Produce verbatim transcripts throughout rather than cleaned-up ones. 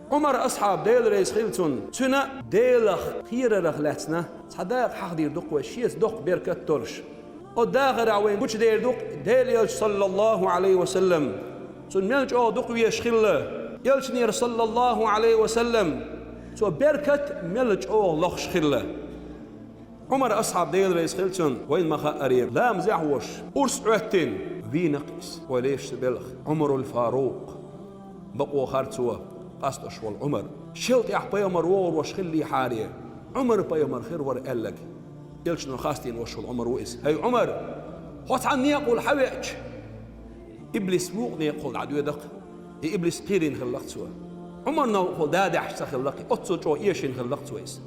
Ӏумар асхьаб, Дела реза хила цунна, цуьнан Делах кхерарах лаьцна цхьа дакъа хьахдийр ду-кх вай, шеца доккха беркат долуш. Оцу дахарехь вайна гучудер ду-кх Делан Элча, саллаллаху Ӏалайхи ва саллам, цунна мел чӀогӀа дукха везаш хилла, Элчанера, саллаллаху Ӏалайхи ва саллам, цо беркат мел чӀогӀа лохуш хилла. Ӏумар асхьаб, Дела реза хила цунна, вайна ма-хаъара, ламазехь а волуш, урс Ӏоьттина вийна-кх иза, вай лешца белха, Ӏумарул Фарукъ. Бакъо хилла цо, къасташ волу Ӏумар. Шел тӀехь пайхамар вогӀур волуш хиллехьара, Ӏумар пайхамар хир вара аьлларг. Элчано хастийна волуш волу Ӏумар ву иза. ХӀай Ӏумар, хьо цхьана некъахула хьавеача, иблис вукху некъахула дӀадоьду-кх. И иблис кхийрина хилла-кх цо. Ӏумар новкъахула дадаьхьаш ца хилла-кх, оццул чӀогӀа эшийна хилла-кх цо иза.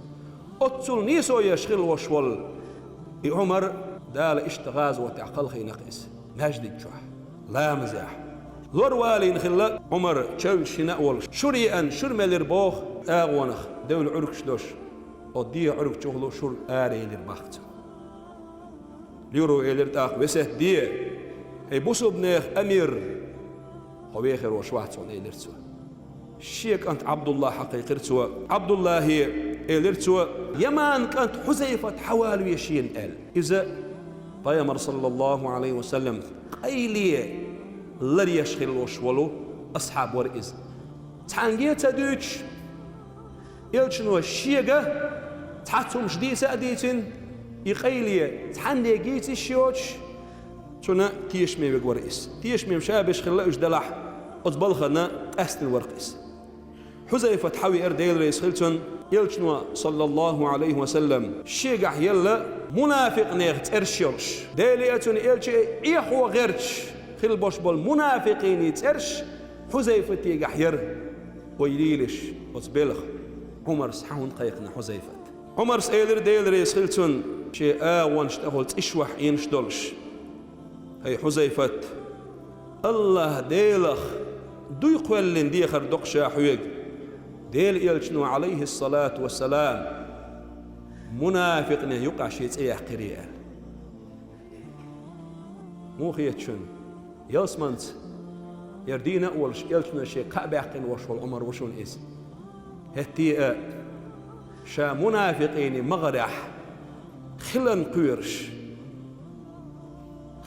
Оццул нийсо еш хилла волуш волу и Ӏумар, Дала иштта гӀазотехь кхалхийна-кх иза, маьждиг чохь, ламазехь. Лор валийна хилла Ӏумар, чевнаш хӀинца а волуш, шура еана, шура мелира боху агӀонах девлла Ӏуьргаш долуш, оцу дегӀан Ӏуьргачухула шура араелира боху цо. Луьра элира тӀаккха: «Весет де, хӀай бусулбанех амир, хьо вехар волуш вац хьуна», — элира цо. Шен кӀант Ӏабдуллахь хьакхайкхира цо. Ӏабдуллахье элира цо: «Яман кӀант Хьузайфат хьавала веза шена», — аьлла. Иза пайхамар, саллаллаху Ӏалайхи ва саллам, къайле ларъеш хилла волуш волу асхьаб вара иза. Цхьаьнгге а ца дуьйцуш, Элчано шега цхьацца хӀумнаш дийца а дийцина, и къайле цхьаьнгге а йийца йиш йоцуш, цунна тешаме вега вара иза. Тешаме ша беш хилла уьш делахь, оцу балхана къаьстина вара-кх иза. Хьузайфат хьавеара, Дела реза хила цунна, Элчано, саллаллаху Ӏалайхи ва саллам, шегахь елла мунафикънех цӀераш йолуш, Деле а, цуьнан элчане а Ӏехо гӀерташ хилла болуш болу мунафикъийн цӀераш Хьузайфатегахь яра. Вай лелаш оцу белхан, Ӏумарс хьуна кхайкхина Хьузайфат. Ӏумарс элира, Дела реза хила цунна, шен агӀонаш тӀехула цӀиш вахь Ӏийнаш долуш: «ХӀай Хьузайфат, АллахӀ Делах дуй кхоьллина дехар до-кх ша хьоьга, Делан Элчано, Ӏалайхиссалату вассалам, мунафикънех юкъахь шен цӀе яьккхире», — аьлла. Муха хета шуна? Ялсаманица, яра дийна а волуш, Элчано шен кхаъ баьккхина волуш волу Ӏумар ву шуна иза. ХӀетте а ша мунафикъийн магӀарехь хиларна кхоьруш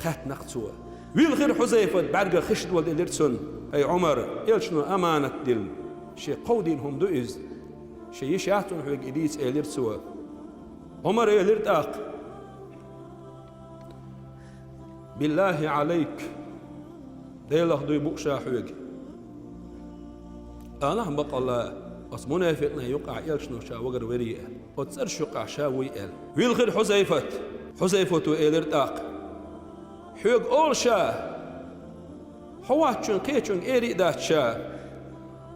хаьттина-кх цо. Вилхира Хьузайфат, бӀаьргах хиш доладелира цунна: «ХӀай Ӏумар, Элчано аманат дилла, шен кховдийна хӀума ду иза. Шен йиш яц хьуна хьоьга и дийца», — элира цо. Ӏумара элира тӀаккха: «Биллахи Ӏалайк, Делах дуй бу ша хьоьга. Алахьа бакъалла, оцу мунафикънех юкъахь Элчано ша вагар верий аьлла, оцу цӀераш юкъахь ша вуй аьлла». Вилхира Хьузайфат. Хьузайфато элира тӀаккха: «Хьоьга олу ша, хьо воцчунна кхечуьнга эр а дац ша,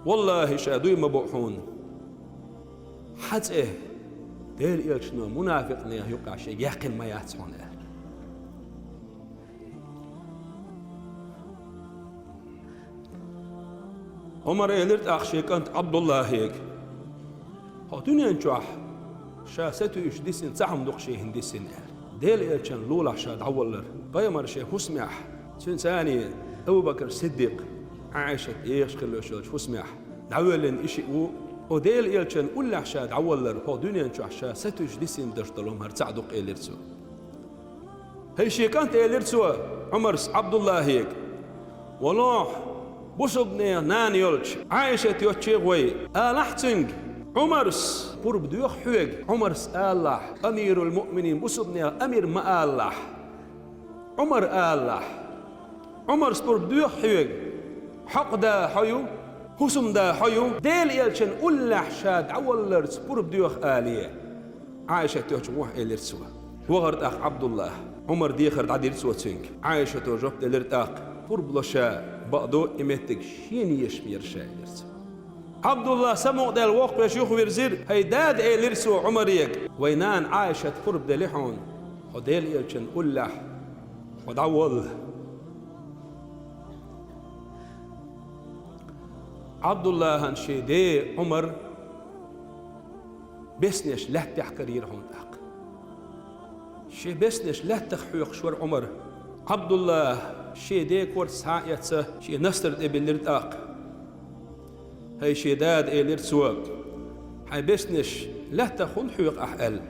валлахи, ша дуй ма бу хьуна. Хьан цӀе Делан Элчано мунафикънех юкъахь шега яьккхина ма яц хьуна», — аьлла. Ӏумара элира тӀаккха шен кӀант Ӏабдуллахьега: «Хьо дуьнен чохь ша сатуьйсуш дисина цхьа хӀума ду-кх шен хӀинца дисина», — аьлла. Делан Элчанан лулахь ша дӀаваллар, пайхамар шен хӀусамехь, цуьнан цӀарна Абу-Бакр Сиддикъ, Ӏайшат ехаш хилла йолчу хӀусамехь дӀавоьллина и шиъ ву, оцу Делан Элчанан уллехь ша дӀаваллар, хьо дуьнен чохь ша сатуьйсуш дисина дерш долу хӀума хӀара цхьаъ ду-кх, элира цо. ХӀай шен кӀант, элира цо Ӏумарс Ӏабдуллахьега, валлахь, бусулбанех нана йолчу Ӏайшат йоцчу гӀой, алахь цуьнга, Ӏумарс пурба доьху хьоьга, Ӏумарс алалахь, амирул-муъминин, бусулбанех амир ма алалахь, Ӏумар алалахь. Ӏумарс пурба доьху хьоьга, хьокъ да хьо ю, хӀусамда хьо ю, Делан Элчанан уллехь ша дӀавалларца пурба доьху алий. Ӏайшат йоцчу гӀой, элира цо. Вахара тӀаккха Ӏабдуллахь. Ӏумар дехар дӀадира цо цуьнга. Ӏайшато жоп делира тӀаккха: «Пурба ло ша, бакъду, и меттиг шена езаш ма яра ша», — элира цо. Ӏабдуллахь самукъадаьлла воккхавеш юхавирзира. «ХӀай дада, — элира цо Ӏумарега, — вай нана Ӏайшат пурба дели хьуна, хьо Делан Элчанан уллехь хьо дӀаволла». Ӏабдуллахьан шен ден Ӏумар беснеш лаьттахь карийра хьуна тӀаккха. Шен беснеш лаьттах хьоькхуш вара Ӏумар. Ӏабдуллахь шен ден корта схьа а эцна, шен настар тӀе биллира тӀаккха. «ХӀай шен дада, — элира цо, — хьайн беснеш лаьттах хӀунда хьоькху ахь?» — аьлла.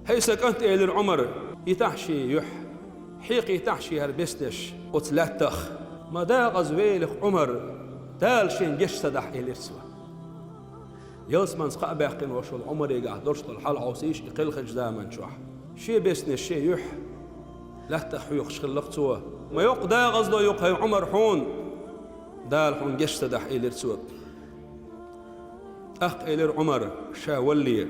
«ХӀай сан кӀант, — элира Ӏумара, — йитахь шен юьхь, хьекхийтахь шен хӀара беснеш оцу лаьттах. Ма декъаза велахь, Ӏумар, Дала шена гечдахь», — элира цо. Ялсаманца кхаъ баьккхина волуш волу Ӏумарегахь долуш долу хьал хьовсийша и кхелхинчу заманчохь. Шен беснеш, шен юьхь лаьттах хьоькхуш хилла-кх цо. «Ма йоккха декъазло ю-кх, хӀай Ӏумар, хьуна, Дала хьуна гечдахь», — элира цо. ТӀаккха элира Ӏумара, ша валале: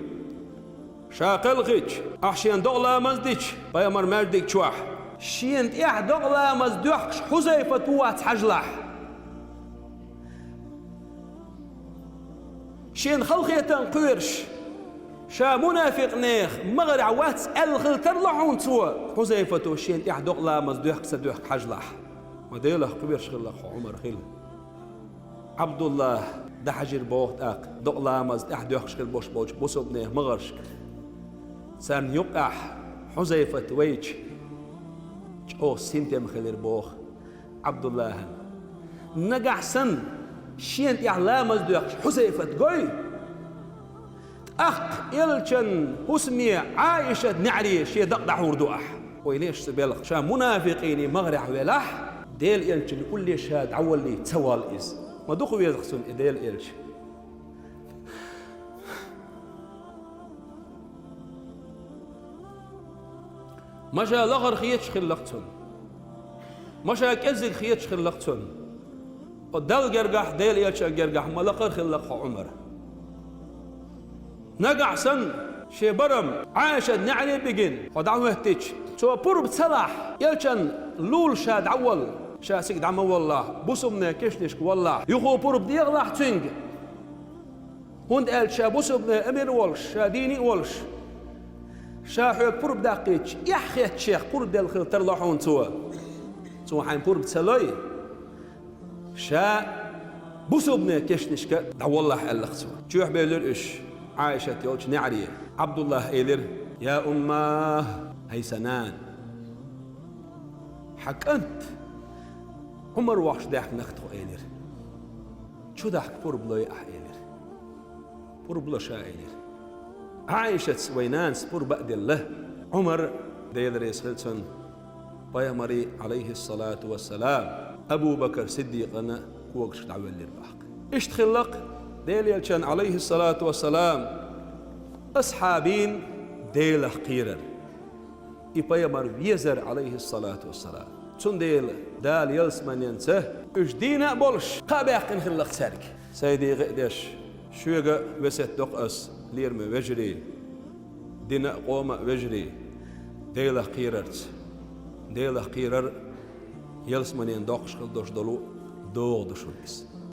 «Ша кхелхича, ахь шена докъа ламаз дича, пайхамар маьждиг чохь, шена тӀехь докъа ламаз доьхкуш Хьузайфат ву-вац хьажалахь. Шена халахетам кхоьруш, ша мунафикънех магӀарехь вац аьлла хила тарло хьуна цо, Хьузайфато шена тӀехь докъа ламаз доьхку ца доьхку хьажалахь». Ма Делах кхоьруш хилла-кх хьо, Ӏумар, хила. Ӏабдуллахь дӀахьажийра боху тӀаккха докъа ламаз тӀехь доьхкуш хир болуш болчу бусалбанех магӀаршка. Царна юккъехь Хьузайфат вайча, чӀогӀа синтем хилира боху Ӏабдуллахьан. Нагахь санна шена тӀехь ламаз доьхкуш Хьузайфат гой, тӀаккха элчан хӀусаме Ӏаишат неӀаре шен дакъа дӀахьур ду ахь. Вай леш цу белхан, ша мунафикъийн магӀарехь велахь, Делан элчанна улле ша дӀавалале ца воллу иза. Ма дукха веза-кх цунна и Делан элча. Ма ша лахара хеташ хилла-кх цунна. Ма ша кӀеззиг хеташ хилла-кх цунна. Хьо Далла гергахь, Делан элчан гергахь ма лакхара хилла-кх хьо, Ӏумар. Нагахь санна шен барам Ӏаишат неӀаре бигина хьо дӀахӀоьттича, цо пурба ца лахь, элчанна лулахь ша дӀаволла, ша цига дӀа ма воллахь, бусалбанийн кешнашка воллахь, юха пурба дехалахь цуьнга. ХӀунда аьлча ша бусалбанийн амир а волуш, ша дийна а волуш, ша хьоьга пурба даккхийча, эхь хеттачех пурба делла хила тарло хьуна цо. Цо хьайна пурба ца лой, ша бусалбанийн кешнашка дӀаволлахь, аьлла-кх цо. Чоьхьабевлира уьш Ӏаишат йолчу неӀаре. Ӏабдуллахьа элира: «Я уммахь, хӀай сан нана, хьан кӀант Ӏумар вахча даьхкина-кх тхо», — элира. «Чу дахка пурба лой ахь», — элира. «Пурба ло ша», — элира. Ӏаишатца вай нанас пурба а делла, Ӏумар, Дела реза хила цунна, пайхамаран, Ӏалайхиссалату вассалам, Абу Бакр Сиддикъан когашка дӀавоьллира боху. Иштта хилла-кх Делан элчан, Ӏалайхиссалату вассалам, асхьабийн Делах кхерар. И пайхамар везар, Ӏалайхиссалату вассалам. Цундела Дала ялсаманенца уьш дийна а болуш, кхаъ баьккхина хилла-кх цаьрга. Сайн дегӀе а деш, шуьга весет до-кх ас, лераме вежарий, дина а, къома а вежарий, Делах кхерарца. Делах кхерар ялсаманен доккхуш хила долуш долу догӀа ду шуна иза.